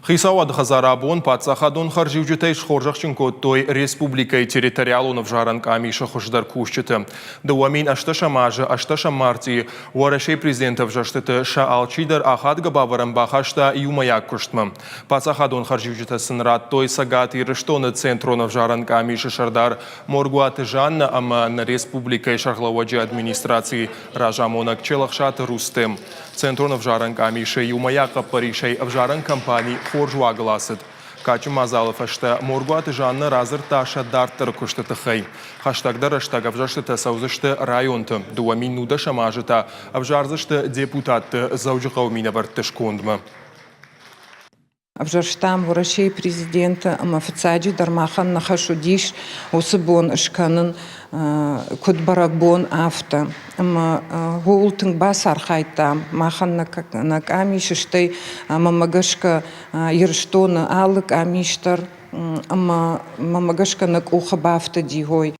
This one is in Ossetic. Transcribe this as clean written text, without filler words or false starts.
Хицауады хӕдзары абон паддзахадон хӕрзиуджытӕй схорзӕхджын кодтой республикӕйы территориалон ӕвзарӕн къамисы хуыздӕр кусджыты. 2018 азы ӕстӕсӕм мартъийы Уӕрӕсейы президенты ӕвзӕрстыты сӕ алчидӕр ахадгӕ бавӕрӕн бахаста иумӕйаг куыстмӕ. Паддзахадон хӕрзиуджытӕ сын радтой Цӕгат Ирыстоны центрон ӕвзарӕн къамисы сӕрдар Моргуаты Жаннӕ ӕмӕ нӕ республикӕйы сӕргълӕууӕджы администрацийы разамонӕг Челӕхсаты Рустем. Центрон ӕвзарӕн къамисы иумӕйаг хъӕппӕрисӕй ӕвзарӕн кампани хорз уагыл ацыд. Кадджын мадзалы фӕстӕ Моргуаты Жаннӕ радзырдта сӕ дарддӕры куысты тыххӕй. Хӕстӕгдӕр рӕстӕг ӕвзӕрстытӕ цӕудзысты районты, 2019 азы та ӕвзардзысты депутатты Дзӕуджыхъӕуы минӕвӕртты скондмӕ. Ӕвзӕрстам Уӕрӕсейы президенты ӕмӕ фыццаджыдӕр махӕн нӕ хӕс уыдис уыцы бон скӕнын куыд бӕрӕгбон, афтӕ. Ӕмӕ ууыл тынг бацархайдтам махӕн нӕ къамис, стӕй мӕнмӕ гӕсгӕ Ирыстоны алы къамис дӕр ӕмӕ мӕнмӕ гӕсгӕ нӕ къухы бафтыди уой.